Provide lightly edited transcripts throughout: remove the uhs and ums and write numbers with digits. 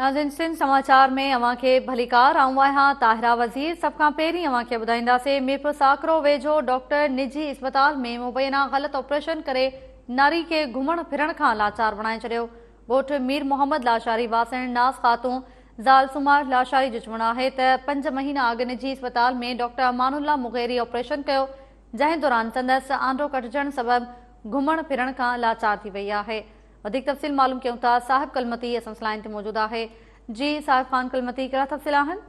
ناظرين سنڌ سماچار ۾ اوهان کي ڀليڪار آئون آهيان طاهره وزير سڀ کان پهرين اوهان کي ٻڌائينداسين ميرپور ساڪرو ويجهو ڊاڪٽر نجي اسپتال ۾ مبينا غلط آپريشن ڪري ناري کي گهمڻ ڦرڻ کان لاچار بڻائي ڇڏيو ڳوٺ مير محمد لاشاري واسڻ ناز خاتون زال سمار لاشاري جو چوڻ آهي ته 5 مهينا اڳ نجي اسپتال ۾ ڊاڪٽر امان الله مغيري آپريشن ڪيو جنهن دوران سندس آنڊو ڪٽجڻ سبب گهمڻ ڦرڻ کان لاچار ٿي وئي آهي. وڌيڪ تفصيل معلوم ڪيون ٿا صاحب ڪلمتي اسان سان لائين تي موجود آهي جي صاحب خان ڪلمتي ڪهڙا تفصيل آهن.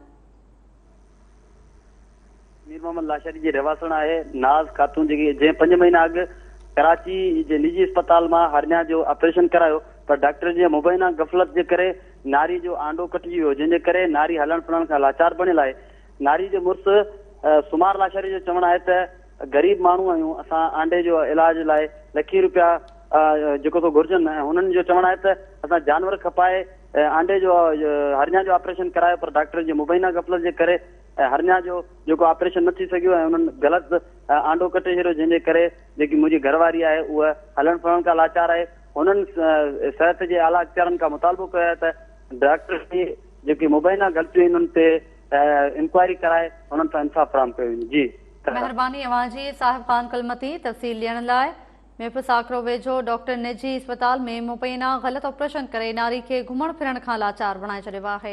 مير محمد لاشاري جي رهواسڻ آهي ناز خاتون جيڪي جنهن 5 مهينا اڳ ڪراچي جي نجي اسپتال مان هرنيا جو آپريشن ڪرايو پر ڊاڪٽر جي مبينا غفلت جي ڪري ناري جو آنڊو ڪٽجي ويو جنهن جي ڪري ناري هلڻ ڦرڻ کان لاچار بڻيل آهي ناري جي مڙس سمار لاشاري جو چوڻ آهي ته غريب ماڻهو آهيون اسان آنڊي جو علاج لاء لکين روپيا جيڪو سو گهرجن ۽ هنن جو چوڻ آهي ته اسان جانور کپائي آنڊي جو هرنيا جو آپريشن ڪرايو پر ڊاڪٽرن جي مبينا غفلت جي ڪري هرنيا جو جيڪو آپريشن نه ٿي سگهيو ۽ انهن غلط آنڊو ڪٽي ڇڏيو جنهن جي ڪري جيڪي منهنجي گهر واري آهي اها هلڻ ڦرڻ کان لاچار آهي هنن صحت جي اعليٰ اختيارن کان مطالبو ڪيو آهي ته ڊاڪٽر جي جيڪي مبينا غلطيون آهن انهن تي انڪوائري ڪرائي انهن سان انصاف فراهم ڪيو وڃي جي. مهرباني اوهان جي صاحب خان ڪلمتي تفصيل ڏيڻ لاء. ميرپور ساڪرو ويجهو ڊاڪٽر نجي اسپتال ۾ مبينا غلط آپريشن ڪري ناري کي گهمڻ ڦرڻ کان لاچار بڻائي ڇڏيو آهي.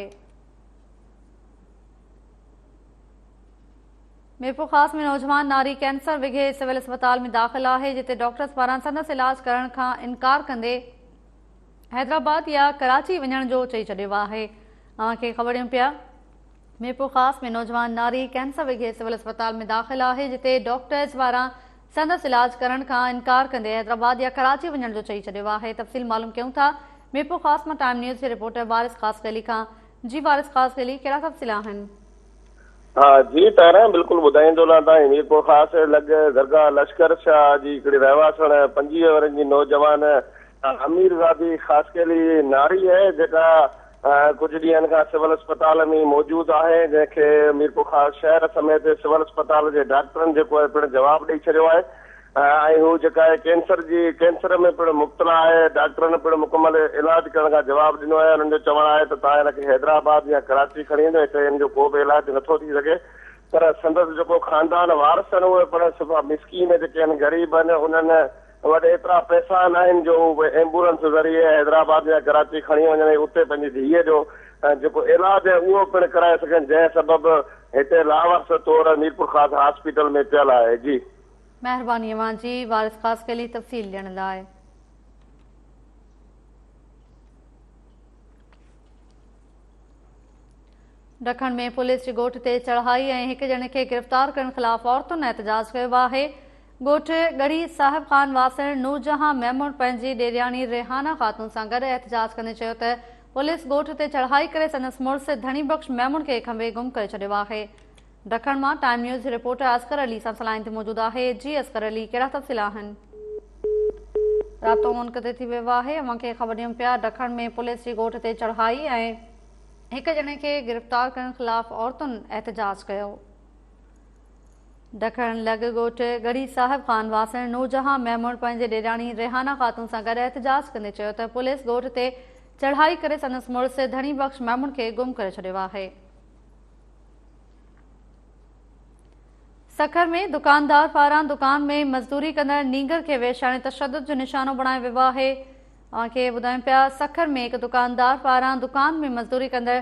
ميرپورخاص ۾ نوجوان ناري ڪينسر وگهي سول اسپتال ۾ داخل آهي جتي ڊاڪٽرز پاران سندس علاج ڪرڻ کان انڪار ڪندي حيدرآباد يا ڪراچي وڃڻ جو چئي ڇڏيو آهي. اوهان کي خبر ڏيون پيا ميرپورخاص ۾ نوجوان ناري ڪينسر وگهي سول اسپتال ۾ داخل آهي جتي ڊاڪٽرز پاران سندس علاج ڪرڻ کان انڪار ڪندي حيدرآباد يا ڪراچي وڃڻ جو چئي ڇڏيو آهي تفصيل معلوم ڪيون ٿا ميرپورخاص مان ٽائيم نيوز جي رپورٽر وارث خاصخيلي کان جي وارث خاصخيلي ڪهڙا تفصيل آهن. ها جي طاهره بلڪل ٻڌائيندو لهان تان ميرپورخاص لڳ درگاهه لشڪر شاهه جي هڪڙي رهواسڻ 25 ورهين جي نوجوان امير زادي خاصخيلي ناري آهي جيڪا ڪجهه ڏينهن کان سول اسپتال ۾ موجود آهي، جنهن کي ميرپورخاص شهر سميت سول اسپتال جي ڊاڪٽرن جيڪو آهي پڻ جواب ڏئي ڇڏيو آهي ۽ هو جيڪا آهي ڪينسر جي ڪينسر ۾ پڻ مبتلا آهي، ڊاڪٽرن پڻ مڪمل علاج ڪرڻ کان جواب ڏنو آهي، انهن جو چوڻ آهي ته توهان هن کي حيدرآباد يا ڪراچي کڻي وڃو هتي هن جو ڪو به علاج نٿو ٿي سگهي پر سندس جيڪو خاندان وارث آهن اهي پڻ صفا مسڪين جيڪي آهن غريب آهن انهن وٽ ايترا پئسا ناهن جو هو ايمبولنس ذريعي حيدرآباد يا ڪراچي کڻي وڃن ۽ اتي پنهنجي ڌيء جو جيڪو علاج آهي اهو پڻ ڪرائي سگهن جنهن سبب هتي لاوارث طور ميرپورخاص هاسپيٽل ۾ پيل آهي جي. مهرباني اوهان جي وارث خاصخيلي تفصيل ڏيڻ لاء. ڊکڻ ۾ پوليس جي ڳوٺ تي چڙهائي ۽ هڪ ڄڻي کي گرفتار ڪرڻ خلاف عورتن احتجاج ڪيو آهي. ڳوٺ ڳڙهي صاحب خان واسڻ نورجهان ميمڻ پنهنجي ڏيرياڻي ريحانه خاتون سان گڏ احتجاج ڪندي چيو ته پوليس ڳوٺ تي چڙهائي ڪري سندس مڙس ڌڻي بخش ميمڻ کي کنڀي گم ڪري ڇڏيو آهي. ڊکڻ مان ٽائيم نيوز جي رپورٽر اصغر علي سان لائين تي موجود آهي جي اصغر علي ڪهڙا تفصيل آهن. رابطو منقطع ٿي ويو آهي اوهان کي خبر ڏيون پيا ڊکڻ ۾ پوليس جي ڳوٺ تي چڙهائي ۽ هڪ ڄڻي کي گرفتار ڪرڻ خلاف عورتن احتجاج ڪيو. ڊکڻ لڳ ڳوٺ ڳڙهي صاحب خان واسڻ نورجهان ميمڻ پنهنجي ڏيراڻي ريحانه خاتون سان گڏ احتجاج ڪندي چيو ته پوليس ڳوٺ تي چڙهائي ڪري سندس مڙس ڌڻي بخش ميمڻ کي گم ڪري ڇڏيو آهي. سکر ۾ دڪاندار پاران دڪان ۾ مزدوري ڪندڙ نينگر کي ويشاڻي تشدد جو نشانو بڻايو ويو آهي. اوهان کي ٻڌايون پيا سکر ۾ هڪ دڪاندار پاران دڪان ۾ مزدوري ڪندڙ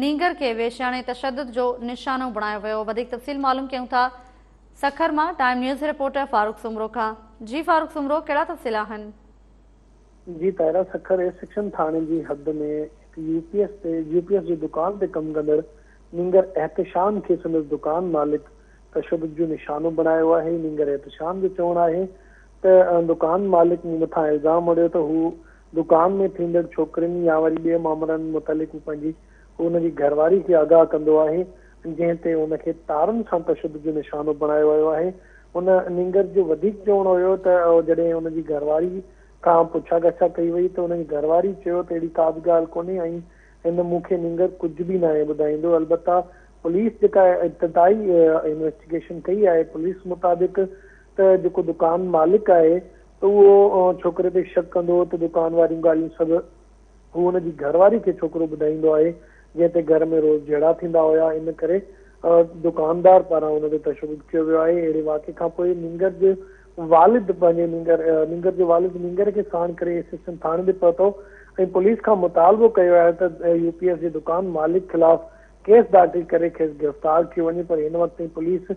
نينگر کي ويشاڻي تشدد جو نشانو بڻايو ويو. وڌيڪ تفصيل معلوم ڪيون ٿا سکر مان time news reporter Farooq Soomro کان. جي فاروق سومرو ڪهڙا تفصيل آهن؟ جي طاهره سکر اي سيڪشن ٿاڻي جي حد ۾ هڪ يو پي ايس تي يو پي ايس جي دڪان تي ڪم ڪندڙ نينگر احتشام کي سندس دڪان مالڪ تشدد جو نشانو بڻايو آهي. نينگر احتشام جو چوڻ آهي ته دڪان مالڪ مون مٿان الزام مڙهيو ته هو دڪان ۾ ٿيندڙ ڇوڪرين يا وري ٻئي مامرن متعلق هو پنهنجي هو ان جي گهرواري کي آگاهه ڪندو آهي جنهن تي هن کي تارن سان تشدد جو نشانو بڻايو ويو آهي. هن نينگر جو وڌيڪ چوڻ هيو ته جڏهن هن جي گهرواري کان پڇا ڳاڇا ڪئي وئي ته هن جي گهرواري چيو ته اهڙي ڪا به ڳالهه ڪونهي ۽ هن مون کي نينگر ڪجهه به ناهي ٻڌائيندو البته پوليس جيڪا ابتدائي انويسٽيگيشن ڪئي آهي پوليس مطابق ته جيڪو دڪان مالڪ آهي ته اهو ڇوڪري تي شڪ ڪندو هو ته دڪان واريون ڳالهيون سڀ هو هن جي گهرواري کي ڇوڪرو ٻڌائيندو آهي، جنهن تي گهر ۾ روز جهيڙا ٿيندا هيا، ان ڪري دڪاندار پاران ان تي تشدد ڪيو ويو آهي، اهڙي واقعي کانپوء نينگر جي والد پنهنجي نينگر نينگر جو والد نينگر کي ساڻ ڪري ايس ايس اين ٿاڻي تي پهتو ۽ پوليس کان مطالبو ڪيو آهي ته يو پي ايس جي دڪان مالڪ خلاف ڪيس داخل ڪري کيس گرفتار ڪيو وڃي پر هن وقت تائين پوليس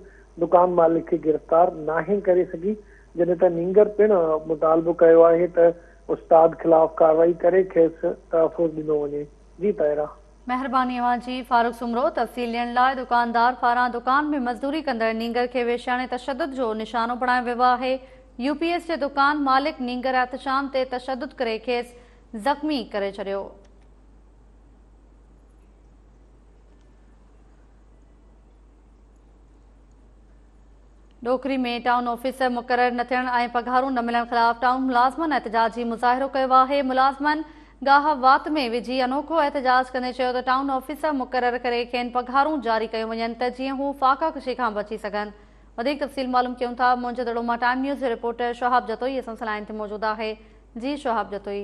دڪان مالڪ کي گرفتار ناهي ڪري سگهي جڏهن ته نينگر پڻ مطالبو ڪيو آهي ته استاد خلاف ڪارروائي ڪري کيس تحفظ ڏنو وڃي. جي طاهره. مهرباني اوهان جي فاروق سومرو تفصيل ڏيڻ لاء دڪاندار پاران دڪان ۾ مزدوري ڪندڙ نينگر کي ويشياڻي تشدد جو نشانو بڻايو ويو آهي يو پي ايس جي دڪان مالڪ نينگر احتشام تي تشدد ڪري کيس زخمي ڪري ڇڏيو. ڏوڪري ۾ ٽائون آفيسر مقرر نه ٿيڻ ۽ پگهارون نه ملڻ خلاف ٽائون ملازمن احتجاجي مظاهرو ڪيو آهي، ملازمن گاهه وات ۾ وجهي انوکو احتجاج ڪندي چيو ته ٽائون آفيسر مقرر ڪري کين پگهارون جاري ڪيون وڃن ته جيئن هو فاقه ڪشي کان بچي سگهن. وڌيڪ تفصيل معلوم ڪيون ٿا موهن دڙو مان ٽائيم نيوز جو رپورٽر شهاب جتوئي اسان سان لائين تي موجود آهي جي شهاب جتوئي.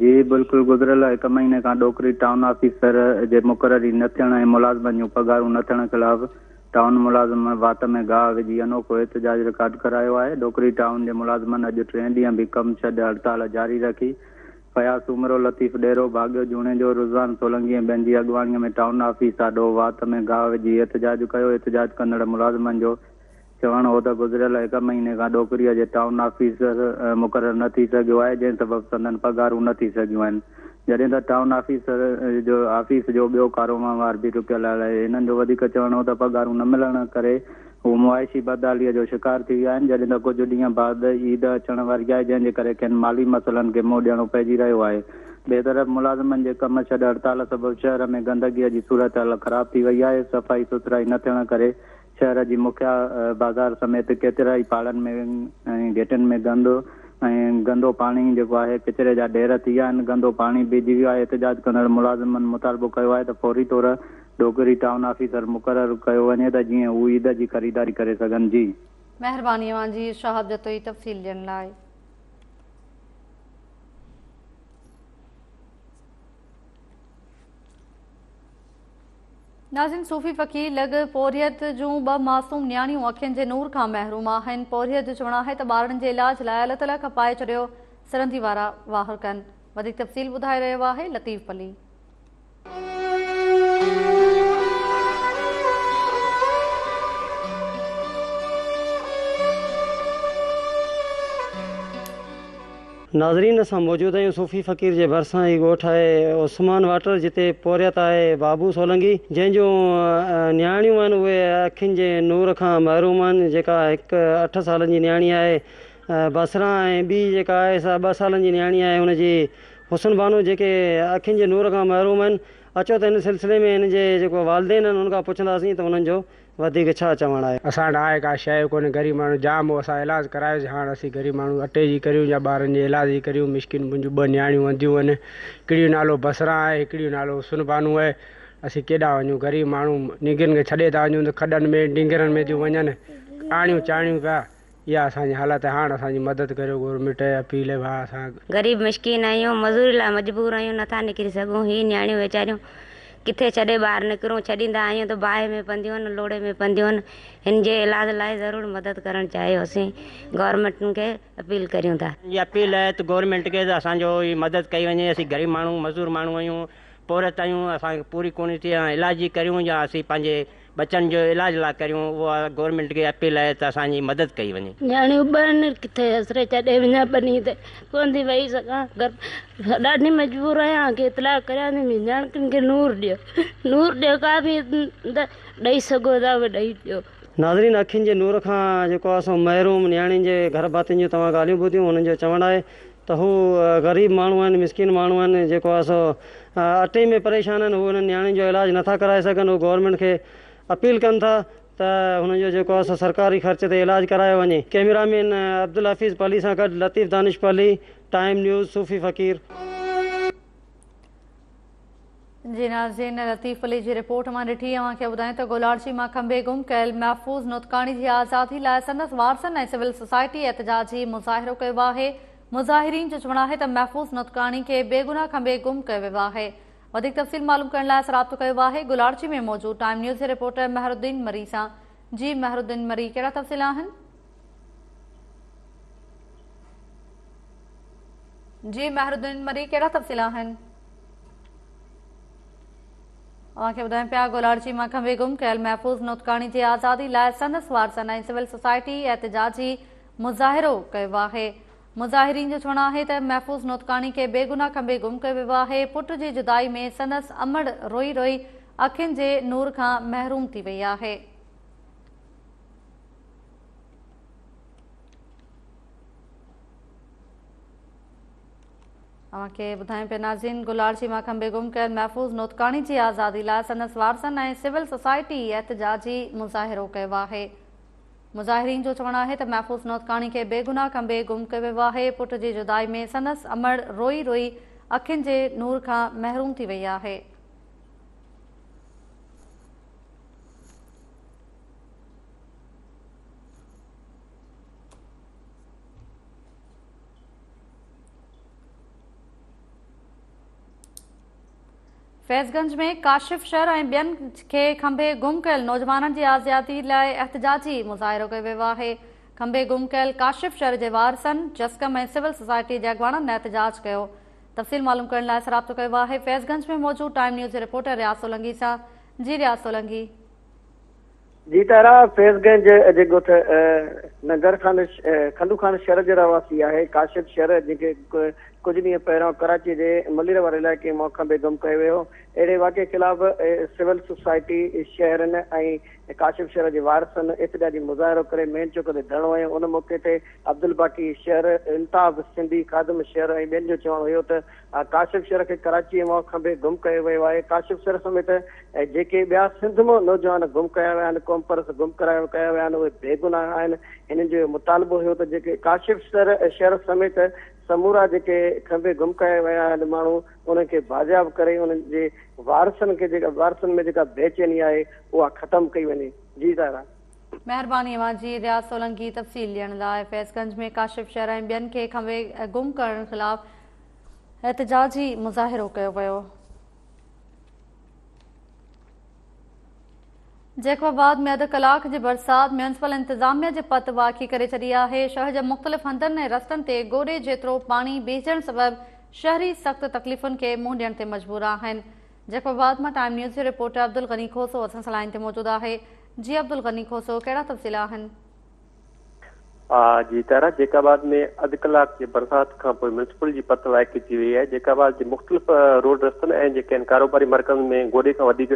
جي بلڪل گذريل هڪ مهيني کان ڏوڪري ٽائون آفيسر جي مقرري نه ٿيڻ ۽ ملازمن جون پگهارون نه ٿيڻ خلاف ٽائون ملازمن وات ۾ گاهه وجهي انوکو احتجاج رڪارڊ ڪرايو آهي ڏوڪري ٽائون جي ملازمن اڄ ٽئين ڏينهن به ڪم ڇڏ هڙتال جاري رکي فياض سومرو، لطيف ڏيرو، ڀاڳيو جوڻيجو، رضوان سولنگي ۽ ٻين جي اڳواڻي ۾ ٽائون آفيس آڏو وات ۾ گاهه وجهي احتجاج ڪيو احتجاج ڪندڙ ملازمن جو چوڻ هو ته گذريل هڪ مهيني کان ڏوڪريء جي ٽائون آفيسر مقرر نه ٿي سگهيو آهي، جنهن سبب سندن پگهارون نه ٿي سگهيون آهن، جڏهن ته ٽائون آفيسر جو آفيس جو ٻيو ڪاروهنوار به رڪيل آهي. هنن جو وڌيڪ چوڻ هو ته پگهارون نه ملڻ ڪري هو معاشي بدحاليء جو شڪار ٿي ويا آهن، جڏهن ته ڪجهه ڏينهن بعد عيد اچڻ واري آهي، جنهن جي ڪري کين مالي مسئلن کي منهن ڏيڻو پئجي رهيو آهي. ٻئي طرف ملازمن جي ڪم ڇڏ هڙتال سبب شهر ۾ گندگيء جي صورتحال خراب ٿي وئي آهي، صفائي سٿرائي نه ٿيڻ ڪري شهر جي مکيه بازار سميت ڪيترائي پاڙن ۾ ۽ گهٽين ۾ گند ۽ گندو پاڻي جيڪو آهي ڪچري جا ڍير ٿي ويا آهن، گندو پاڻي بيهجي ويو آهي، احتجاج ڪندڙ ملازمن مطالبو ڪيو آهي ته فوري طور ڏوڪري ٽائون آفيسر مقرر ڪيو وڃي ته جيئن هو عيد جي خريداري ڪري سگهن جي. مهرباني اوهان جي شهاب جتوئي تفصيل ڏيڻ لاء. ناظرين صوفي فقير لڳ پورهيت جون ٻه معصوم نياڻيون اکين جي نور کان محروم آهن پورهيت جو چوڻ آهي ته ٻارڙن جي علاج لاء الله تعالي کپائي ڇڏيو سرندي وارا واهر ڪن وڌيڪ تفصيل ٻڌائي رهيو آهي لطيف پلي. ناظرين اسان موجود آهيون صوفي فقير جي ڀرسان هي ڳوٺ آهي عثمان واٽر جتي پورهيت آهي بابو سولنگي جنهن جون نياڻيون آهن اهي اکين جي نور کان محروم آهن جيڪا هڪ اٺ سالن جي نياڻي آهي بصرا ۽ ٻي جيڪا آهي سا ٻه سالن جي نياڻي آهي ان جي حسن بانو جيڪي اکين جي نور کان محروم آهن اچو ته هن سلسلي ۾ هن جي جيڪو والدين آهن ان کان پڇنداسين ته انهن جو وڌيڪ ڇا چوڻ آهي. اسان وٽ آهي ڪا شيء ڪونهي غريب ماڻهو جام اسان علاج ڪرايوسين هاڻ اسين غريب ماڻهو اٽي جي ڪريون يا ٻارن جي علاج جي ڪريون مسڪين منهنجون ٻه نياڻيون انڌيون آهن هڪڙي جو نالو بصران آهي هڪڙي جو نالو حسن بانو آهي اسين ڪيڏانهن وڃون غريب ماڻهو نينگرن کي ڇڏي ٿا وڃون ته کڏن ۾ ڊينگرن ۾ ٿيون وڃن آڻيون چاڻيون پيا اها اسان جي حالت آهي هاڻ اسان جي مدد ڪريو گورنمينٽ اپيل آهي ڀاء اسان. غريب مسڪين آهيون مزوري لاء مجبور آهيون نٿا نڪري سگهون هي نياڻيون ويچاريون ڪٿي ڇڏي ٻاهر نڪرون ڇڏيندا آهيون ته باهه ۾ پونديون آهن لوڙهي ۾ پونديون آهن هن جي علاج لاء ضرور مدد ڪرڻ چاهيو اسين گورنمينٽ کي اپيل ڪريون ٿا. جي اپيل آهي ته گورنمينٽ کي ته اسان جو هي مدد ڪئي وڃي اسين غريب ماڻهو مزور ماڻهو آهيون پورهيت آهيون اسان کي پوري ڪونهي ٿي علاج جي ڪريون يا اسين پنهنجي ٻچن جو علاج لاء ڪريون اها گورنمينٽ کي اپيل آهي ته اسان جي مدد ڪئي وڃي. نياڻيون ٻه آهن ڪٿي آسري ڇڏي وڃان ٻني تي ڪونه ٿي ويهي سگهان گهر ڏاڍي مجبور آهيان کي اطلاع ڪريان ٿي منهنجي نياڻين کي نور ڏيو نور ڏيو ڪا به ڏئي سگهو ٿا اهي ڏئي ڏيو. ناظرين اکين جي نور کان جيڪو آهي سو محروم نياڻين جي گهر ڀاتين جون توهان ڳالهيون ٻڌيون انهن جو چوڻ آهي ته هو غريب ماڻهو آهن مسڪين ماڻهو آهن جيڪو آهي سو اٽي ۾ پريشان آهن هو انهن نياڻين جو علاج نٿا ڪرائي سگهن هو گورنمينٽ کي اپيل ڪن ٿا ته هنن جو جيڪو آهي سو سرڪاري خرچ تي علاج ڪرايو وڃي ڪئميرا مين عبدالحفيظ پلي سان گڏ لطيف دانش پلي ٽائيم نيوز صوفي فقير. جي ناظرين لطيف علي جي رپورٽ مان ڏٺي اوهان کي ٻڌايون ته گولاڙچي مان کنڀي گم ڪيل محفوظ نوتڪاڻي جي آزادي لاء سندس وارثن ۽ سول سوسائٽي احتجاجي مظاهرو ڪيو آهي. مظاهرين جو چوڻ آهي ته محفوظ نوتڪاڻي کي بيگناهه کنڀي گم ڪيو ويو آهي. وڌيڪ تفصيل معلوم ڪرڻ لاء اسان رابطو ڪيو آهي گولاڙچي ۾ موجود ٽائيم نيوز جي رپورٽر مهرالدين مري سان. جي مهرالدين مري ڪهڙا تفصيل آهن؟ جي مهرالدين مري ڪهڙا تفصيل آهن؟ اوهان کي ٻڌايون پيا گولاڙچي مان کنڀي گم ڪيل محفوظ نوتڪاڻي جي آزادي لاء سندس وارثن ۽ سول سوسائٽي احتجاجي مظاهرو ڪيو آهي. مظاهرين جو چوڻ آهي ته محفوظ نوتڪاڻي کي بيگناهه کنڀي گم ڪيو ويو آهي، پٽ جي جدائي ۾ سندس امڙ روئي روئي اکين جي نور کان محروم ٿي وئي آهي. اوهان کي ٻڌايون پيا ناظرين گولاڙچي مان کنڀي گم ڪيل محفوظ نوتڪاڻي جي آزادي لاء سندس وارثن ۽ سول سوسائٽي احتجاجي مظاهرو ڪيو آهي. مظاهرين جو چوڻ آهي ته محفوظ نوتڪاڻي کي بيگناهه کنڀي گم ڪيو ويو آهي، پٽ جي جدائي ۾ سندس امڙ روئي روئي اکين جي نور کان محروم ٿي وئي آهي. فيض گنج ۾ ڪاشف شر ۽ ٻين کي کنڀي گم ڪيل نوجوانن جي آزادي لاء احتجاجي مظاهرو ڪيو ويو آهي. کنڀي گم ڪيل ڪاشف شر جي وارثن، جسقم ۽ سول سوسائٽي جي اڳواڻن احتجاج ڪيو. تفصيل معلوم ڪرڻ لاء اسان رابطو ڪيو آهي فيض گنج ۾ موجود ٽائيم نيوز جي رپورٽر رياض سولنگي سان. جي رياض سولنگي. جي طرح فيض گنج جي ڳوٺ ننگر خان خندو خان شھر جو رهواسي آهي ڪاشف شھر جنهن کي ڪجهه ڏينهن پهريان ڪراچي جي ملير واري علائقي مان کنڀي گم ڪيو ويو هو اهڙي واقعي خلاف سول سوسائٽي شهرين ۽ ڪاشف شھر جي وارثن احتجاجي مظاهرو ڪري مين چوڪ تي ڌرڻو هنيو ان موقعي تي عبدالباقي شھر الطاف سنڌي خادم شھر ۽ ٻين جو چوڻ هيو ته ڪاشف شھر کي ڪراچيء مان کنڀي گم ڪيو ويو آهي، ڪاشف شھر سميت جيڪي ٻيا سنڌ مان نوجوان گم ڪيا ويا آهن، قومپرست گم ڪرايا ڪيا ويا آهن اهي بيگناهه آهن، هنن جو اهو مطالبو هيو ته جيڪي ڪاشف شھر شھر سميت سمورا جيڪي کنڀي گم ڪيا ويا آهن ماڻهو انهن کي بازياب ڪري انهن جي وارثن کي جيڪا وارثن ۾ جيڪا بيچيني آهي اها ختم ڪئي وڃي جي طاهره. مهرباني اوهان جي رياض سولنگي تفصيل ڏيڻ لاء فيض گنج ۾ ڪاشف شھر ۽ ٻين کي کنڀي گم ڪرڻ خلاف احتجاجي مظاهرو ڪيو ويو. جيڪب آباد ۾ اڌ ڪلاڪ جي برسات ميونسپل انتظاميا جي پت واکي ڪري ڇڏي آهي، شهر جي مختلف هنڌن ۽ رستن تي گوڏي جيترو پاڻي بيهجڻ سبب شهري سخت تڪليفن کي منهن ڏيڻ تي مجبور آهن. جيڪب آباد مان ٽائيم نيوز جي رپورٽر عبدالغني کوسو اسان سان لائين تي موجود آهي. جي عبدالغني کوسو ڪهڙا تفصيل آهن؟ جي طرح جيڪب آباد ۾ اڌ ڪلاڪ جي برسات کانپوء ميونسپل جي پت وائکي ٿي وئي آهي، جيڪب آباد جي مختلف روڊ رستن ۽ جيڪي آهن ڪاروباري مرڪزن ۾ گوڏي کان وڌيڪ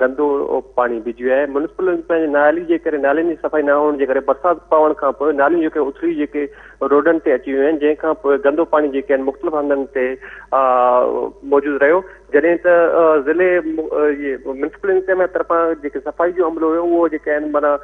گندو پاڻي بيهجي ويو آهي، ميونسپل پنهنجي نالي جي ڪري نالين جي صفائي نه هئڻ جي ڪري برسات پوڻ کانپوء ناليون جيڪي اٿلي جيڪي روڊن تي اچي ويون آهن جنهن کانپوء گندو پاڻي جيڪي آهن مختلف هنڌن تي موجود رهيو. جڏهن ته ضلعي ميونسپل انتظاميا طرفان جيڪي صفائي جو عملو هيو اهو جيڪي آهن معنيٰ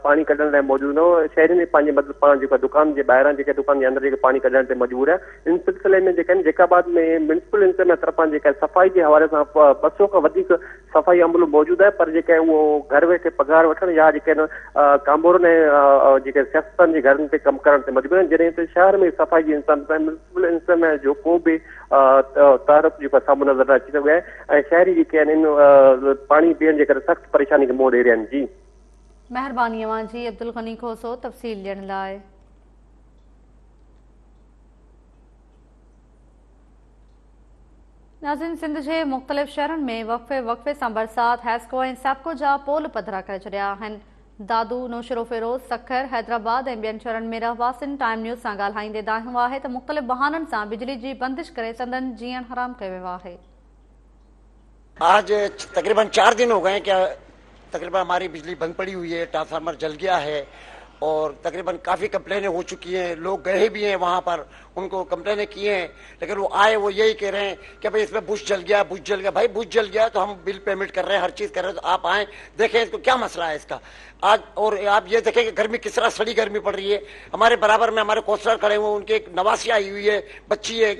پاڻي ڪڍڻ لاء موجود نه هو شهرين جي پنهنجي مدد پاڻ جيڪو دڪان جي ٻاهران جيڪي دڪان جي اندر جيڪي پاڻي ڪڍڻ تي مجبور آهي ان سلسلي ۾ جيڪي آهن جيڪب آباد ۾ ميونسپل انتظاميا طرفان جيڪا صفائي جي حوالي سان 200 کان وڌيڪ صفائي عملو موجود آهي پر جيڪي اهو گهر ويٺي پگهار وٺڻ يا جيڪي آهن ڪامورن ۽ جيڪي سياستدان جي گهرن تي ڪم ڪرڻ تي مجبور آهن جڏهن ته شهر ۾ صفائي جي انتظام ميونسپل انتظاميا جو ڪو به تحرڪ جيڪو آهي سامهون نظر نه اچي سگهيو آهي ۽ شهري جيڪي آهن ان پاڻي پيئڻ جي ڪري سخت پريشاني کي منهن ڏئي رهيا آهن جي. مهرباني اوهان جي عبدالغني کوسو تفصيل ڏيڻ لاء. ناظرين سنڌ جي مختلف شهرن ۾ وقفي وقفي سان برسات حيسڪو ۽ سيپڪو جا پول پڌرا ڪري ڇڏيا آهن. دادو، نوشهروفيروز، سکر، حيدرآباد ۽ ٻين شهرن ۾ رهواسين ٽائيم نيوز سان ڳالهائيندي دانهيو آهي ته مختلف بهانن سان بجلي جي بندش ڪري سندن جيئڻ حرام ڪيو ويو آهي. آج تقريبا 4 دن هو گئي ڪه تقريبا هماري بجلي بند پڙي هئي هي ٽرانسفارمر جل گيا هي اور تقريبا ڪافي ڪمپلينين هو چڪي هين لوگ گئي ڀي هين وهان پر انڪو ڪمپلينين ڪي هين ليڪن وو آئي وو يهي ڪهه رهي هين ڪه ڀئي اس مين بش جل گيا بش جل گيا ڀائي بش جل گيا تو هم بل پيمنٽ ڪر رهي هين هر چيز ڪر رهي هين تو آپ آئين ديکين اس ڪو ڪيا مسئلا هي اس ڪا آج اور آپ يه ديکين ڪه گرمي ڪس طرح سڙي گرمي پڙ رهي هي هماري برابر مين هماري ڪوسلر کڙي هئي هين انڪي ايڪ نواسي آئي هئي هي بچي هي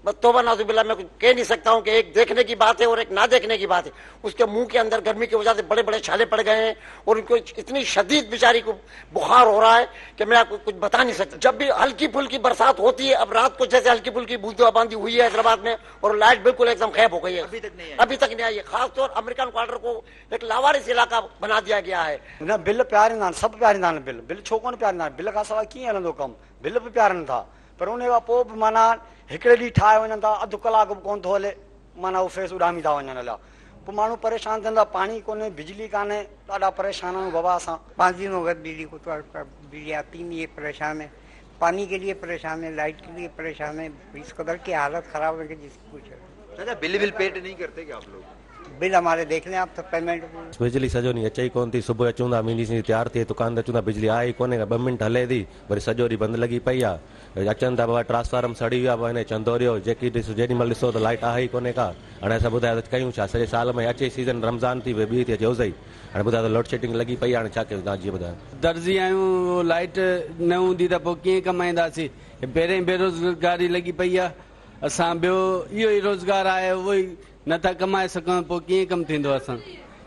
बस तौबा नाज़ुबिल्लाह, मैं कुछ कह नहीं सकता हूँ कि एक देखने की बात है और एक ना देखने की बात है। उसके मुंह के अंदर गर्मी की वजह से बड़े बड़े छाले पड़ गए हैं और उनको इतनी शदीद बेचारी को बुखार हो रहा है कि मैं आपको कुछ बता नहीं सकता। जब भी हल्की फुल्की बरसात होती है, अब रात को जैसे हल्की फुल्की बूंदाबांदी हुई है हैदराबाद में और लाइट बिल्कुल एकदम गायब हो गई है, अभी तक नहीं आई है। खासतौर अमेरिकन क्वार्टर को एक लावारिस इलाका बना दिया गया है। न बिल पीआरींदा आहिनि, सभु पीआरींदा आहिनि बिल, बिल छो कोन पीआरींदा आहिनि? बिल खां सवाइ कीअं हलंदो कमु? बिल बि पीआरनि था, पर उन खां पोइ बि माना हिकिड़े ॾींहुं ठाहे वञनि था, अधु कलाकु बि कोन थो हले, माना उहो फेस उॾामी था वञनि हलिया। पोइ माण्हू परेशान थियनि था, पाणी कोन्हे, बिजली कान्हे, ॾाढा परेशान आहियूं बाबा असां। 5 दिन हो गए बिजली को, तो बिजली आती नहीं है, परेशान है, पानी के लिए परेशान है, लाइट के लिए परेशान है, इस कदर की हालत ख़राब है कि जिसकी कुछ है। चाचा, बिल बिल पेड नहीं करते क्या आप लोग? बिल हमारे देख लें आप तो पेमेंट। बिजली सॼो ॾींहुं अचे ई कोन थी, सुबुह अचूं था, मुंहिंजी तयार थिए दुकान ते अचूं था, बिजली आहे ई कोन्हे, 2 मिंट हले थी, वरी सॼो ॾींहुं बंदि लॻी पई आहे। अचनि था बाबा ट्रांसफार्म सड़ी वियो आहे, हिन चंदोरियो जेकी ॾिसो, जेॾी महिल ॾिसो त लाइट आहे ई कोन्हे का। हाणे असां ॿुधायो त कयूं छा, सॼे साल में अचे सीज़न रमज़ान थी वई, ॿी थी अचे उज़ई, हाणे ॿुधायो त लोड शेडिंग लॻी पई आहे, हाणे छा कयूं तव्हां जीअं ॿुधायो। दर्ज़ी आहियूं, लाइट न हूंदी त पोइ कीअं कमाईंदासीं? पहिरियों ई बेरोज़गारी लॻी पई आहे, असां ॿियो इहो ई रोज़गार आहे, उहो ई नथा कमाए सघूं, पोइ कीअं कमु थींदो असां?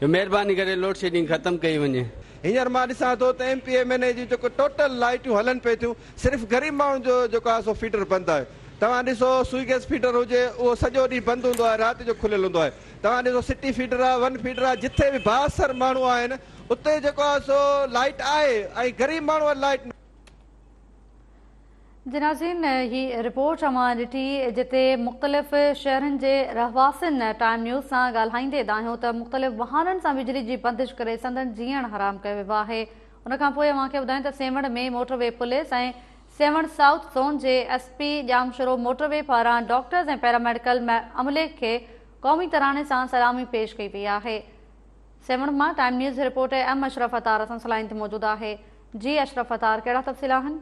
महिरबानी करे लोड शेडिंग ख़तमु कई वञे। हींअर मां ॾिसां थो त M P M N A जी जेको टोटल लाइटियूं हलनि पई थियूं, सिर्फ़ु ग़रीब माण्हुनि जो जेको आहे सो फीडर बंदि आहे। तव्हां ॾिसो सुई गैस फीडर हुजे उहो सॼो ॾींहुं बंदि हूंदो आहे, राति जो खुलियल हूंदो आहे। तव्हां ॾिसो सिटी फीडर आहे, वन फीडर आहे, जिथे बि बाअसर माण्हू आहिनि उते जेको आहे सो लाइट आहे ऐं ग़रीब माण्हू वटि लाइट। जनाज़ीन, ही रिपोर्ट अवां ॾिठी जिते मुख़्तलिफ़ शहरनि जे रहवासियुनि टाइम न्यूज़ सां ॻाल्हाईंदे दाहियो त मुख़्तलिफ़ बहाननि सां बिजली जी बंदिश करे संदन जीअण हराम कयो वियो आहे। उन खां पोइ अव्हांखे ॿुधायूं त सेवण में मोटरवे पुलिस ऐं सेवण साउथ ज़ोन जे एसपी ॼामशोरो मोटरवे पारां डॉक्टर्स ऐं पैरामेडिकल अमले खे क़ौमी तराने सां सलामी पेश कई वई आहे। सेवण मां time news reporter M Ashraf Attar असां लाइन ते मौजूदु आहे। जी अशरफ अतार, कहिड़ा तफ़सील आहिनि?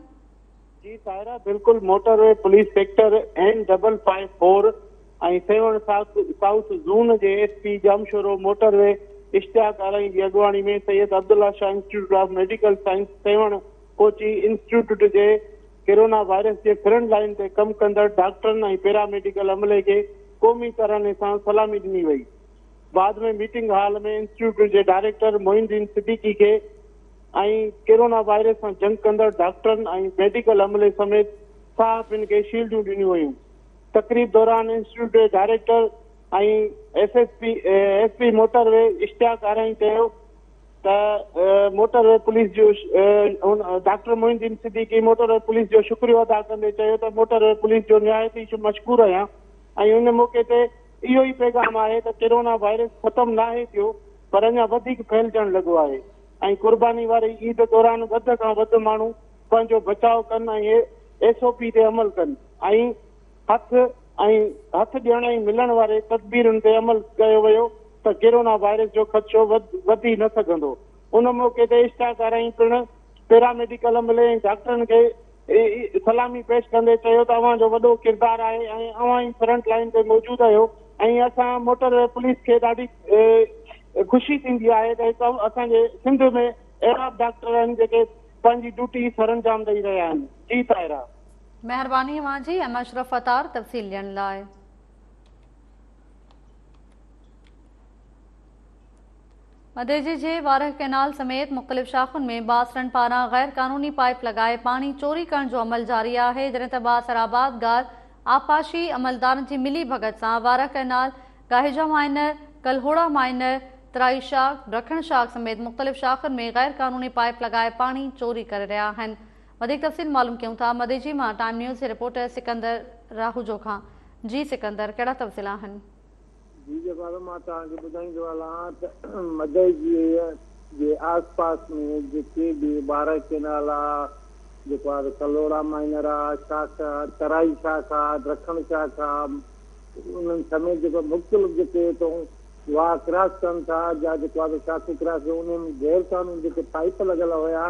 जी ताहिरा, बिल्कुल motorway police sector N554 ऐं सेवण साउथ ज़ोन जे एसपी ॼामशोरो मोटरवे इश्तियाक आराई जी अॻुवाणी में Syed Abdullah Shah institute of medical science Sehwan पहुची इंस्टीट्यूट जे कोरोना वायरस जे फ्रंट लाइन ते कमु कंदड़ डॉक्टरनि ऐं पैरामेडिकल अमले खे क़ौमी तराने सां सलामी ॾिनी वई। बाद में मीटिंग हॉल में इंस्टीट्यूट जे डायरेक्टर मोइनुद्दीन सिद्दीकी खे ऐं कोरोना वायरस सां जंग कंदड़ डॉक्टरनि ऐं मेडिकल अमले समेत सहाफ़ियुनि खे शील्डूं ॾिनियूं वयूं। तक़रीब दौरान इंस्टीट्यूट जे डायरेक्टर ऐं एसपी मोटरवे इश्तियाक आराई चयो त मोटरवे पुलिस जो doctor Moinuddin Siddiqui motorway police जो शुक्रियो अदा कंदे चयो त मोटरवे पुलिस जो निहायत ई मशकूर आहियां ऐं उन मौक़े ते इहो ई पैगाम आहे त कोरोना वायरस ख़तमु नाहे थियो पर अञा वधीक फैलिजणु लॻो आहे ऐं कुर्बानी वारी ईद दौरान वध खां वध माण्हू पंहिंजो बचाव कनि ऐं एसओपी ते अमल कनि ऐं हथ ॾियण ऐं मिलण वारे तदबीरुनि ते अमल कयो वियो त कोरोना वायरस जो ख़दशो वधी न सघंदो। उन मौक़े ते इश्तियाक आराई पिणु पैरामेडिकल अमले ऐं डॉक्टरनि खे सलामी पेश कंदे चयो त अव्हांजो वॾो किरदारु आहे ऐं अव्हां ई फ्रंट लाइन ते मौजूदु आहियो ऐं असां मोटरवे पुलिस खे ॾाढी ख़ुशी थींदी आहे त असांजे सिंध में अहिड़ा डॉक्टर आहिनि जेके पंहिंजी ड्यूटी सरंजाम ॾेई रहिया आहिनि। जी ताहिरा, महिरबानी अव्हांजी एम अशरफ अतार तफ़सील ॾियण लाइ। मदेजी जे वारह कैनाल समेत मुख़्तलिफ़ शाख़ुनि में बासरनि पारां ग़ैर कानूनी पाइप लॻाए पाणी चोरी करण जो अमल जारी आहे। जॾहिं त बासर आबादगार आबपाशी अमलदारनि जी मिली भगत सां वारह कैनाल, गाहिजा माइनर, कल्होड़ा माइनर, तराई शाख, रखण शाख समेत मुख़्तलिफ़ शाख़ुनि में ग़ैर कानूनी पाइप लॻाए पाणी चोरी करे रहिया आहिनि। वधीक तफ़सील मालूम कयूं था मदेजी मां टाइम न्यूज़ जे रिपोर्टर सिकंदर राहूजो खां। जी सिकंदर, कहिड़ा तफ़सील आहिनि? जी जेको मां तव्हांखे ॿुधाईंदो हलां त मदेजी जे आस पास में जेके बि 12 कैनाल आहे, जेको आहे कलोड़ा माइनर आहे, शाख आहे, तराई शाख आहे, रखण शाख आहे, उन्हनि समेत जेको मुख़्तलिफ़ जेके हितां वाह क्रॉस कनि था या जेको आहे शाख क्रॉस, उन में ग़ैर कानूनी जेके पाइप लॻल हुया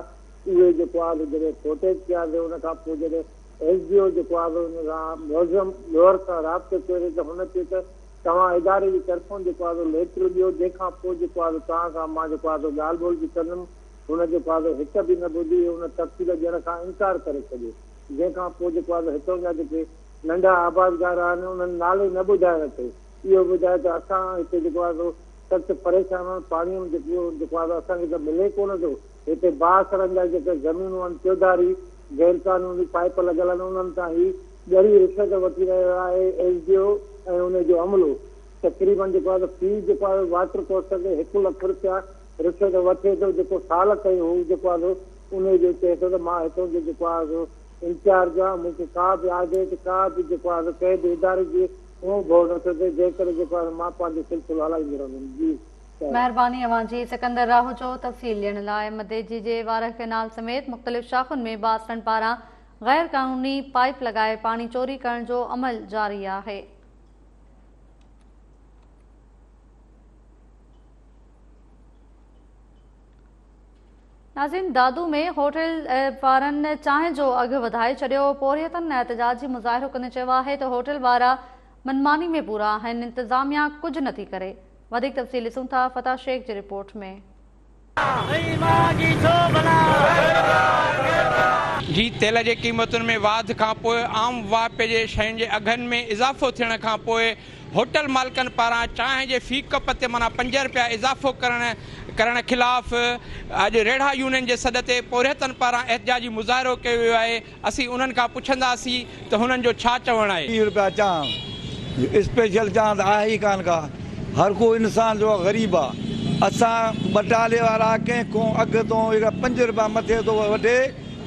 उहे जेको आहे जॾहिं फोटेज कयासीं, उन खां पोइ जॾहिं एस डी ओ जेको आहे उन सां मौज़म लोअर सां राब्तो कयो त हुन चयो त तव्हां इदारे जी तरफ़ां जेको आहे लेटर ॾियो, जंहिंखां पोइ जेको आहे तव्हां सां मां जेको आहे ॻाल्हि ॿोल बि कंदुमि। हुन जेको आहे हिकु बि न ॿुधी, हुन तफ़सील ॾियण खां इनकार करे छॾियो। जंहिंखां पोइ जेको आहे हितां जा जेके ننڍا آبادگار آهن انهن نالي نه ٻڌائڻ تي اهو ٻڌايو ته اسان هتي جيڪو آهي سو سخت پريشان آهيون پاڻي جيڪو جيڪو آهي اسان کي ته ملي ڪونه ٿو هتي بااثرن جا جيڪي زمينون آهن چوڌاري غير قانوني پائيپ لڳل آهن انهن تان هي ڳري رشوت وٺي رهيو آهي ايس ڊي او ۽ ان جو عملو تقريبن جيڪو آهي في جيڪو آهي واٽر ڪورس تي هڪ لک رپيا رشوت وٺي ٿو جيڪو سال تائين هو جيڪو آهي سو ان جو چئي ٿو ته مان هتان جو جيڪو آهي سو انچارج آهيان مون کي ڪا به آڊٽ ڪا به جيڪو آهي سو ڪنهن به اداري جي اونهه ڀوء نٿو ٿئي جنهن ڪري جيڪو آهي سو مان پنهنجو سلسلو هلائيندو رهندم جي سر. مهرباني اوهان جي سڪندر راهوجو تفصيل ڏيڻ لاء مديجي جي وارهه ڪئنال سميت مختلف شاخن ۾ بااثرن پاران غير قانوني پائيپ لڳائي پاڻي چوري ڪرڻ جو عمل جاري آهي. ناظرين دادو ۾ هوٽل وارن چانهه جو اگهه وڌائي ڇڏيو، پورهيتن احتجاجي مظاهرو ڪندي چيو آهي ته هوٽل وارا منماني ۾ پورا آهن، انتظاميا ڪجهه نٿي ڪري. وڌيڪ تفصيل ڏسون ٿا فتح شيخ جي رپورٽ ۾. جي تيل جي قيمتن ۾ واڌ کانپوء عام واهپي جي شين جي اگهن ۾ اضافو ٿيڻ کانپوء هوٽل مالڪن پاران چانهه جي في ڪپ تي معنيٰ 5 رپيا اضافو ڪرڻ ڪرڻ خلاف اڄ ريڙها يونين جي سڏ تي پورهيتن پاران احتجاجي مظاهرو ڪيو ويو آهي اسين انهن کان پڇنداسين ته هنن جو ڇا چوڻ آهي. 30 رپيا چانهه اسپيشل چانهه ته آهي ئي ڪانه ڪا هر ڪو انسان جو غريب آ اسان ٻٽالي وارا ڪنهن کون اگهه تون هڪڙا 5 رپيا مٿي ٿو وٺي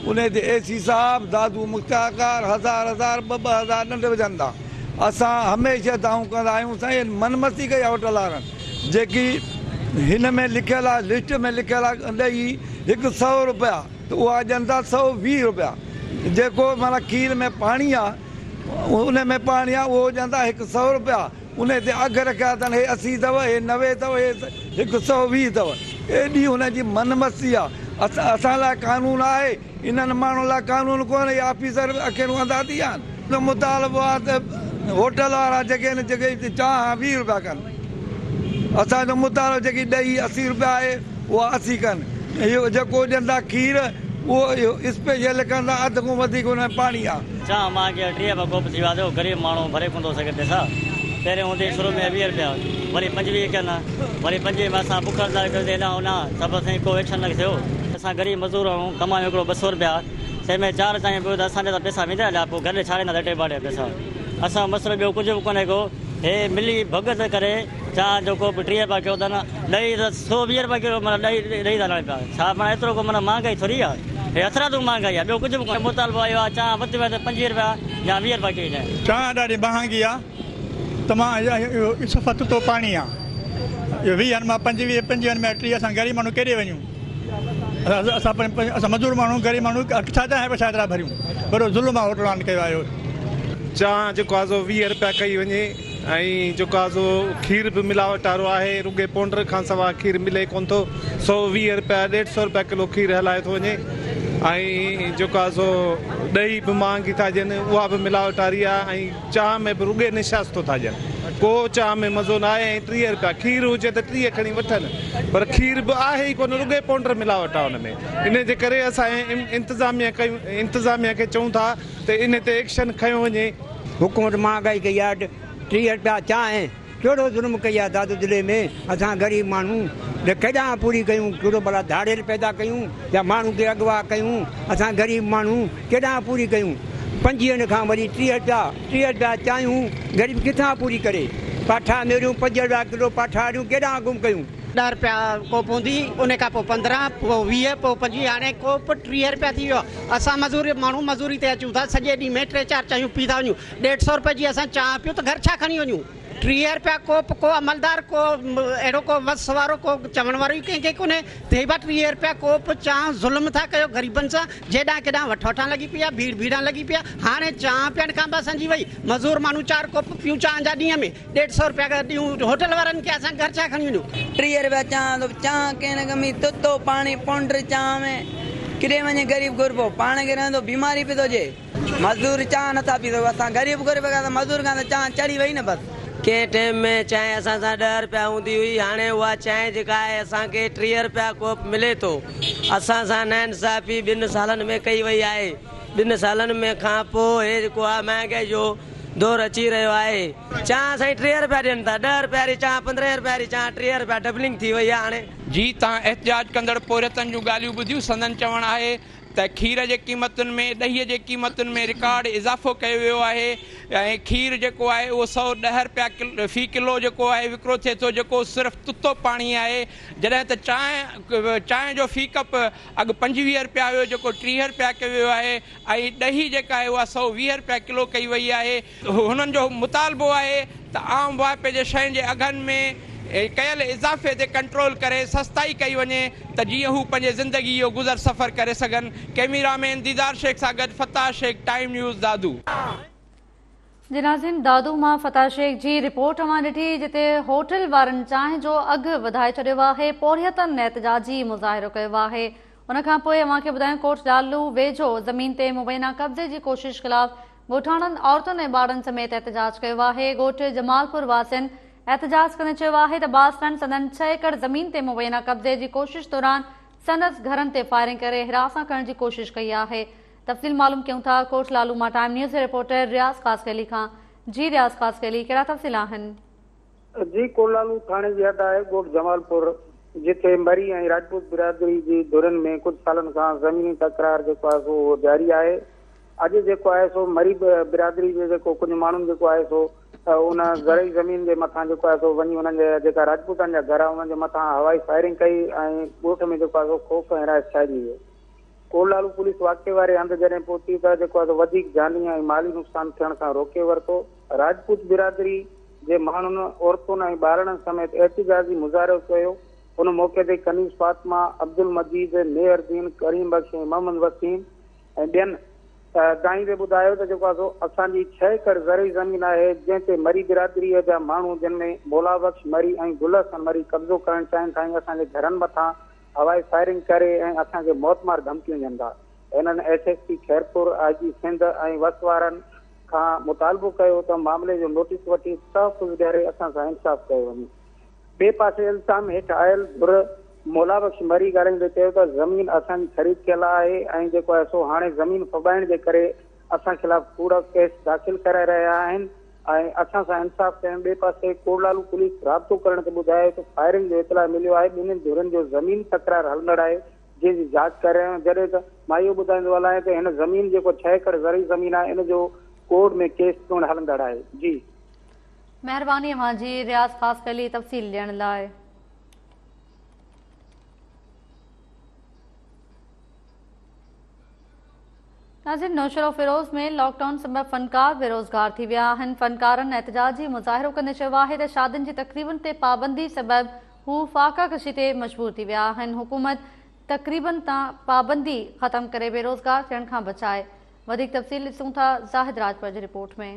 انهي تي اي سي صاحب، دادو مختيارڪار هزار هزار ٻه ٻه هزار ڏنڊ وجهن ٿا. اسان هميشه دانهون ڪندا آهيون سائين هن من مستي ڪئي آهي هوٽل وارن جيڪي هن ۾ لکيل آهي لسٽ ۾ لکيل آهي ڏهي هڪ سئو روپيا ته اها ڏين ٿا 120 روپيا جيڪو معنيٰ کير ۾ پاڻي آهي ان ۾ پاڻي آهي اهو ڏين ٿا هڪ سئو روپيا انهي تي اگهه رکيا اٿن، هي 80 اٿو، هي 90 اٿو، هي 120 اٿو. ايڏي هنن جي من مستي آ. اسان لاء قانون آهي، انهن ماڻهن لاء قانون ڪونهي. هي آفيسر به اکيون انڌا ٿي ويا آهن. مطالبو آ ته هوٽل وارا جيڪي آهن جيڪي چانهه 20 روپيا ڪن. اسان جو مطالبو جيڪي ڏهي 80 روپيا آهي اها 80 ڪن. اهو جيڪو ڏين ٿا کير اهو اسپيشل لکن ٿا اڌ کان وڌيڪ ان ۾ پاڻي آ. چانهه مهانگي آهي 30 رپيا ڪوپ ٿي ويو آهي ته غريب ماڻهو ڀري ڪونه ٿو سگهي پئسا پهرين هوندي شروع ۾ 20 رپيا وري 25 ڪين وري 25 ۾ اسان بک هڙتال ڪئي سي هيڏانهن هوڏانهن سڀ سائين ڪو ايڪشن نه ٿيو. اسان غريب مزدور آهيون ڪمايون هڪڙو 200 رپيا تنهن ۾ چار چانهيون پيون ته اسان جا ته پئسا ويندا هليا پوء گهر ڏي ڇا ڏيندا لٽي پاٽي جا پئسا اسان جو مسئلو ٻيو ڪجهه به ڪونهي ڪو هي ملي ڀڳت ڪري چانهه جو ڪوپ 30 رپيا ڪيو اٿن ڏهي ته 120 رپيا ڪلو معنيٰ ڏهي ڏئي ٿا هلن پيا ڇا معنيٰ ايترو ڪو معنيٰ مهانگائي ٿوري آهي هي هٿرادو مهانگائي آهي ٻيو ڪجهه به ڪونهي مطالبو اهو آهي چانهه وڌ ۾ وڌ 25 رپيا يا 20 رپيا ڪئي وڃي. چانهه ڏاڍي مهانگي آ تمام اهو صفا تتو پاڻي آ اهو ويهن مان پنجويهه پنجويهن ۾ 30 اسان غريب ماڻهو ڪيڏي وڃون اسان اسان مزدور ماڻهو غريب ماڻهو ڇا چانهه پئسا ايترا ڀريون وڏو ظلم آ هوٽل وارن ڪيو آهي اهو. چانهه جيڪو آ سو 20 رپيا ڪئي وڃي. ۽ جيڪو آ سو کير به ملاوٽ وارو آهي رڳي پونڊر کان سوا کير ملي ڪون ٿو 120 رپيا 150 رپيا ڪلو کير هلايو ٿو وڃي ۽ جيڪو آ سو ڏهي به مهانگي ٿا ڏين اها به ملاوٽ واري آ ۽ چانهه ۾ به رڳي نشاستو ٿا ڏين ڪو چانهه ۾ مزو نه آهي ۽ 30 رپيا کير هجي ته 30 کڻي وٺن پر کير به آهي ئي ڪونه رڳي پونڊر ملاوٽ آ ان ۾ ان جي ڪري اسان انتظاميا کي چئون ٿا ته ان تي ايڪشن کنيو وڃي. حڪومت مهانگائي ڪئي آ 30 رپيا چانهه ڪهڙو ظلم ڪئي آ دادو ضلعي ۾ اسان غريب ماڻهو ڪيڏانهن پوري ڪيون ڪهڙو ڀلا ڌاڙيل پيدا ڪيون يا ماڻهو کي اغوا ڪيون اسان غريب ماڻهو ڪيڏانهن پوري ڪيون پنجويهن کان وري 30 رپيا 30 رپيا چانهيون غريب ڪٿان پوري ڪري پاٺا ميريون 5 رپيا ڪلو پاٺا اهڙيون ڪيڏانهن گم ڪيون. 10 رپيا ڪوپ هوندي ان کان پوء 15 پوء 20 پوء 25 هاڻي ڪوپ 30 رپيا ٿي ويو آهي اسان مزور ماڻهو مزوري تي اچون ٿا سڄي ڏينهن ۾ ٽي چار چانهيون پي ٿا وڃون ڏيڍ سئو رپئي جي اسان چانهه پيون ته گهر ڇا کڻي وڃون 30 رپيا ڪوپ ڪو عملدار ڪو اهڙو ڪو وس وارو ڪو چوڻ وارو ئي ڪنهن کي ڪونهي ته ڀا 30 رپيا ڪوپ چانهه ظلم ٿا ڪيو غريبن سان جيڏانهن ڪيڏانهن وٺ وٺان لڳي پئي آهي ڀيڙ ڀيڙان لڳي پئي آهي هاڻي چانهه پيئڻ کان به اسان جي وئي مزور ماڻهو چار ڪوپ پيون چانهه جا ڏينهن ۾ ڏيڍ سئو رپيا ڏيون هوٽل وارن کي اسان گهر ڇا کڻي وڃون. 30 رپيا چانهه ته چانهه ڪنهن نه ڪمي تتو پاڻي پونڊر چانهه ۾ ڪڏي وڃي غريب غربو پاڻ کي رهندو بيماري پي ٿو جي مزدور چانهه نٿا پي سگهون اسان غريب غربي کان ته مزدور کان ته چانهه چڙهي وئي نه بس. ڪنهن ٽيم ۾ چانهه اسان سان 10 رپيا هوندي هئي هاڻي اها چانهه جيڪا آهي اسان کي 30 رپيا ڪوپ ملي ٿو اسان سان ناانصافي ٻن سالن ۾ ڪئي وئي آهي. ٻن سالن ۾ کان پوء هي جيڪو آهي مهانگائي جو دور اچي رهيو آهي. چانهه سائين 30 رپيا ڏين ٿا، ڏهه رپيا واري چانهه 15 رپيا واري چانهه 30 رپيا ڊبلنگ ٿي وئي آهي هاڻي. جي تان احتجاج ڪندڙ پورهيتن جون ڳالهيون ٻڌيون سندن چوڻ آهي ته کير جي قيمتن ۾ ڏهي جي قيمتن ۾ رڪارڊ اضافو ڪيو ويو آهي ۽ کير جيڪو آهي اهو 110 رپيا في ڪلو جيڪو آهي وڪرو ٿئي ٿو جيڪو صرف تتو پاڻي آهي جڏهن ته چانهه چانهه جو في ڪپ اگهه 25 رپيا هيو جيڪو 30 رپيا ڪيو ويو آهي ۽ ڏهي جيڪا آهي اها 120 رپيا ڪلو ڪئي وئي آهي. هنن جو مطالبو آهي ته عام واهپي جي شين جي اگهن ۾ ڪيل اضافي تي ڪنٽرول ڪري سستائي ڪئي وڃي ته جيئن هو پنهنجي زندگي جو گذر سفر ڪري سگهن. ڪئميرا مين ديدار شيخ سان گڏ فتاح شيخ، ٽائيم نيوز، دادو. جي ناظرين دادو مان فتاح شيخ جي رپورٽ اوهان ڏٺي جتي هوٽل وارن چانهه جو اگهه وڌائي ڇڏيو آهي پورهيتن احتجاجي مظاهرو ڪيو آهي ان کان پوء اوهان کي ٻڌايون ڪوٽ لالو ويجهو زمين تي مبينا قبضي جي ڪوشش خلاف ڳوٺاڻن عورتن ۽ ٻارڙن سميت احتجاج ڪيو آهي، ڳوٺ جمالپور واسين احتجاج ڪندي چيو آهي ته بااثرن سندن ڇهه ايڪڙ زمين تي مبينا قبضي جي ڪوشش دوران سندس گهرن تي فائرنگ ڪري هراسان ڪرڻ جي ڪوشش ڪئي آهي تفصيل معلوم ڪيون ٿا ڪوٽ لالو مان ٽائيم نيوز جي رپورٽر رياض خاصخيلي کان جي رياض خاصخيلي ڪهڙا تفصيل آهن. جي ڪوٽ لالو ٿاڻي جي حد آهي ڳوٺ جمالپور جتي مري ۽ راجپوت برادري جي ڌرين ۾ ڪجهه سالن کان زميني تڪرار جيڪو آهي سو اهو جاري آهي اڄ جيڪو آهي سو مري برادري جي جيڪو ڪجهه ماڻهن جيڪو آهي سو ان زرعي زمين جي مٿان جيڪو آهي سو وڃي انهن جي جيڪا راجپوتن جا گهر آهن انهن جي مٿان هوائي فائرنگ ڪئي ۽ ڳوٺ ۾ جيڪو آهي سو خوف ۽ هراس ڇائجي ويو. ڪوٽ لالو پوليس واقعي واري هنڌ جڏهن پهتي ته جيڪو آهي سو وڌيڪ جاني ۽ مالي نقصان ٿيڻ کان روڪي ورتو. راجپوت برادري جي ماڻهن عورتن ۽ ٻارڙن سميت احتجاجي مظاهرو ڪيو. ان موقعي تي ڪنيز فاطمه، عبدالمجيد، ميهر دين، ڪريم بخش ۽ محمد وسيم ۽ ٻين دانهيندي ٻڌايو ته جيڪو آهي سو اسان جي ڇهه ايڪڙ زرعي زمين آهي جنهن تي مري برادريء جا ماڻهو جن ۾ مولا بخش مري ۽ گل حسن مري قبضو ڪرڻ چاهين ٿا ۽ اسان جي گهرن مٿان هوائي فائرنگ ڪري ۽ اسان کي موتمار ڌمڪيون ڏين ٿا. هنن S S P Khairpur, I G Sindh ۽ وس وارن کان مطالبو ڪيو ته معاملي جو نوٽيس وٺي تحفظ ڏياري اسان سان انصاف ڪيو وڃي. ٻئي پاسي الزام هيٺ آيل ڌر مولا بخش مري ڳالهائيندي چيو ته زمين اسان جي خريد ٿيل آهي ۽ جيڪو آهي سو هاڻي زمين ڦٻائڻ جي ڪري اسان خلاف ڪوڙا ڪيس داخل ڪرائي رهيا آهن ۽ اسان سان انصاف ڪيون ٻئي پاسي ڪوٽلالو پوليس رابطو ڪرڻ تي ٻڌايو ته فائرنگ جو اطلاع مليو آهي ٻنهين ڌرين جو زمين تڪرار هلندڙ آهي جنهن جي جاچ ڪري رهيا آهيون جڏهن ته مان اهو ٻڌائيندو هلان ته هن زمين جيڪو ڇهه ايڪڙ زرعي زمين آهي ان جو ڪورٽ ۾ ڪيس پڻ هلندڙ آهي جي. مهرباني اوهان جي رياض خاصخيلي تفصيل ڏيڻ لاء. ناظرين نوشهروفيروز ۾ لاڪ ڊائون سبب فنڪار بيروزگار ٿي ويا آهن، فنڪارن احتجاجي مظاهرو ڪندي چيو آهي ته شادين جي تقريبن تي پابندي سبب هو فاقه ڪشي تي مجبور ٿي ويا آهن، حڪومت تقريبن تان پابندي ختم ڪري بيروزگار ٿيڻ کان بچائي. وڌيڪ تفصيل ڏسون ٿا زاهد راڄپر جي رپورٽ ۾.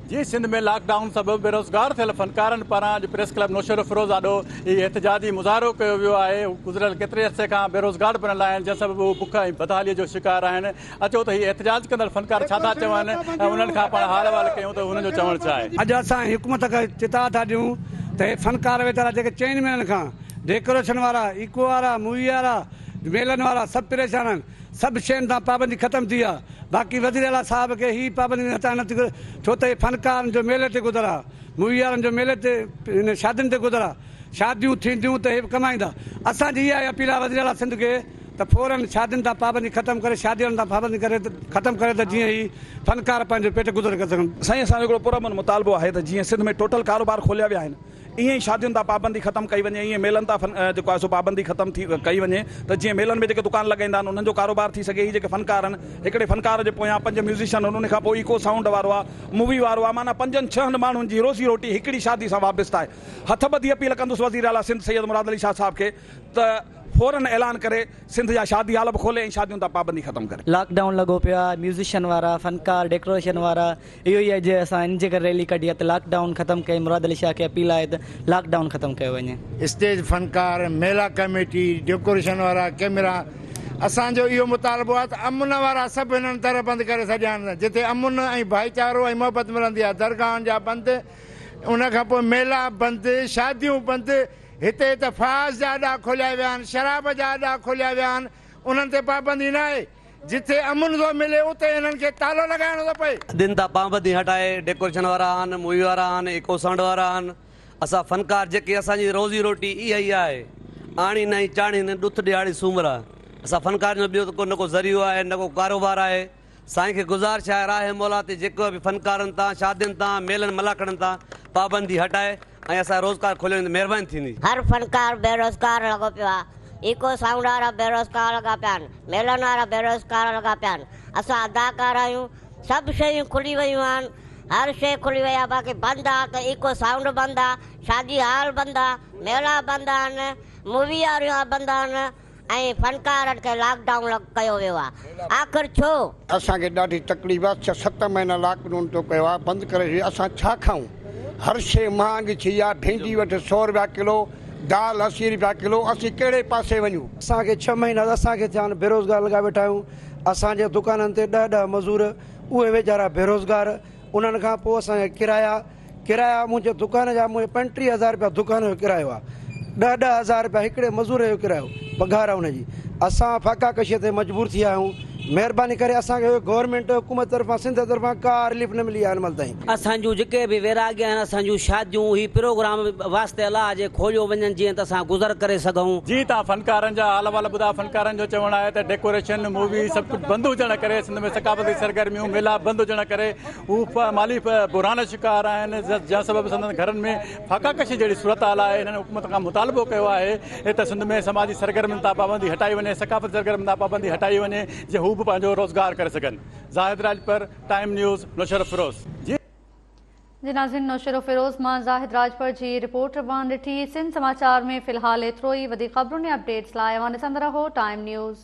جي سنڌ ۾ لاڪ ڊائون سبب بيروزگار ٿيل فنڪارن پاران اڄ پريس ڪلب نوشهروفيروز آڏو هي احتجاجي مظاهرو ڪيو ويو آهي هو گذريل ڪيتري عرصي کان بيروزگار بڻيل آهن جنهن سبب هو بک ۽ بدحالي جو شڪار آهن اچو ته هي احتجاج ڪندڙ فنڪار ڇا ٿا چون ۽ انهن کان پاڻ حال احوال ڪيون ته هنن جو چوڻ ڇا آهي. اڄ اسان حڪومت کي چتاء ٿا ڏيون ته هي فنڪار ويچارا جيڪي چئن مهينن کان ڊيڪوريشن وارا، ايڪو وارا، مووي وارا، ميلن وارا سڀ پريشان آهن سڀ شين تان پابندي ختم ٿي آ باقي وزير اعليٰ صاحب کي هي پابندي هٽائڻ نٿي گهرجي ڇو ته هي فنڪارن جو ميلي تي گذر آ مووي وارن جو ميلي تي هن شادين تي گذر آ شاديون ٿينديون ته هي به ڪمائيندا اسان جي اها ئي اپيل آ وزير اعليٰ سنڌ کي ته فورن شادين تان پابندي ختم ڪري شادي وارن تان پابندي ڪري ختم ڪري ته جيئن هي فنڪار پنهنجو پيٽ گذر ڪري سگهن. سائين اسان جو هڪڙو پرامن مطالبو آهي ته جيئن سنڌ ۾ ٽوٽل ڪاروبار کوليا ويا آهن ائين ئي شادين تان پابندي ختم ڪئي وڃي، ائين ميلن تان جيڪو آهي سو پابندي ختم ٿي ڪئي وڃي ته جيئن ميلن ۾ جيڪي دڪان لڳائيندا آهن انهن جو ڪاروبار ٿي سگهي، هي جيڪي فنڪار آهن هڪڙي فنڪار جي پويان پنج ميوزيشن آهن ان کان پوء ايڪو سائونڊ وارو آهي، مووي وارو آهي معنيٰ پنجن ڇهن ماڻهن جي روزي روٽي هڪڙي شادي سان وابسته آهي. هٿ ٻڌي اپيل ڪندس وزير اعليٰ سنڌ سيد مراد علي شاهه صاحب کي ته فورن اعلان ڪري سنڌ جا شادي هال به کولي ۽ شادين تان پابندي ختم ڪري. لاڪ ڊائون لڳو پيو آهي ميوزيشن وارا فنڪار ڊيڪوريشن وارا اهو ئي اڄ اسان ان جي ڪري ريلي ڪڍي آهي ته لاڪ ڊائون ختم ڪئي مراد علي شاهه کي اپيل آهي ته لاڪ ڊائون ختم ڪيو وڃي. اسٽيج فنڪار، ميلا ڪميٽي، ڊيڪوريشن وارا، ڪيمرا اسان جو اهو مطالبو آهي ته امن وارا سڀ هنن در بند ڪري ڇڏيا آهن جتي امن ۽ ڀائيچارو ۽ محبت ملندي آهي درگاهن جا بند ان کان پوء ميلا بند شاديون بند هتي ته فحاش جا اڏا کوليا ويا آهن شراب جا اڏا کوليا ويا آهن انهن تي پابندي ناهي. جتي امن ٿو ملي اتي هنن کي تالو لڳائڻو ٿو پئي. شادين تان پابندي هٽائي ڊيڪوريشن وارا آهن، مووي وارا آهن، ايڪو سائونڊ وارا آهن، اسان فنڪار جيڪي اسان جي روزي روٽي اها ئي آهي، آڻين ۽ چاڙهين ڏٿ ڏهاڙي سومرا. اسان فنڪارن جو ٻيو ته ڪو نه ڪو ذريعو آهي نه ڪو ڪاروبار آهي. سائين کي گذارش آهي راهه مولا تي جيڪو به فنڪارن تان، شادين تان، ميلن ملاکڙن تان پابندي هٽائي ۽ اسان جو روزگار کوليو وڃي ته مهرباني ٿيندي. هر فنڪار بيروزگار لڳو پيو آ. ايڪو سائونڊ وارا بيروزگار لڳا پيا آهن. ميلن وارا بيروزگار لڳا پيا آهن. اسان اداڪار آهيون. سڀ شيون کلي ويون آهن. هر شيء کلي وئي آ باقي بند آ ته ايڪو سائونڊ بند آ، شادي هال بند آ، ميلا بند آهن، مووي واريون بند آهن ۽ فنڪارن کي لاڪ ڊائون ڪيو ويو آ آخر ڇو؟ اسان کي ڏاڍي تڪليف آ ڇهه ست مهينا لاڪ ڊائون تو ڪيو آ بند ڪري ڇڏيو اسان ڇا کائون هر شي مهانگي ٿي آ ڀينڊي وٺ سو رپيا ڪلو دال 80 رپيا ڪلو اسين ڪهڙي پاسي وڃون. اسان کي ڇهه مهينا اسان کي ٿيا آهن بيروزگار لڳا ويٺا آهيون اسان جي دڪانن تي ڏهه ڏهه مزور اهي ويچارا بيروزگار انهن کان پوء اسان جا ڪرايا ڪرايا منهنجي دڪان جا منهنجي 35 هزار رپيا دڪان جو ڪرايو آهي ڏهه ڏهه هزار رپيا هڪڙي مزور جو ڪرايو پگهار آهي ان جي اسان فاقا ڪشي تي مجبور ٿي ويا آهيون مهرباني ڪري اسان کي گورنمينٽ حڪومت طرفان سنڌ طرفان ڪا رليف نه ملي آهي هن مهل تائين. اسان جون جيڪي به ويراڳي آهن اسان جون شاديون هي پروگرام واسطي الله جي کوليو وڃن جيئن ته اسان گذر ڪري سگهون. جي تان فنڪارن جا حال احوال ٻڌا فنڪارن جو چوڻ آهي ته ڊيڪوريشن مووي سڀ ڪجهه بند هجڻ ڪري سنڌ ۾ ثقافتي سرگرميون ميلا بند هجڻ ڪري هو مالي بحران جو شڪار آهن جنهن سبب سندن گهرن ۾ فاقا ڪشي جهڙي صورتحال آهي هنن حڪومت کان مطالبو ڪيو آهي ته سنڌ ۾ سماجي سرگرمين تان پابندي هٽائي وڃي ثقافتي سرگرمين تان پابندي هٽائي وڃي جيئن هو به پنهنجو روزگار ڪري سگهن زاهد راڄپر، ٽائيم نيوز، نوشهروفيروز. جي ناظرين نوشهروفيروز مان زاهد راڄپر جي رپورٽ اوهان ڏٺي سنڌ سماچار ۾ في الحال ايترو ئي وڌيڪ خبرن ۽ اپڊيٽس لاء اوهان ڏسندا رهو ٽائيم نيوز.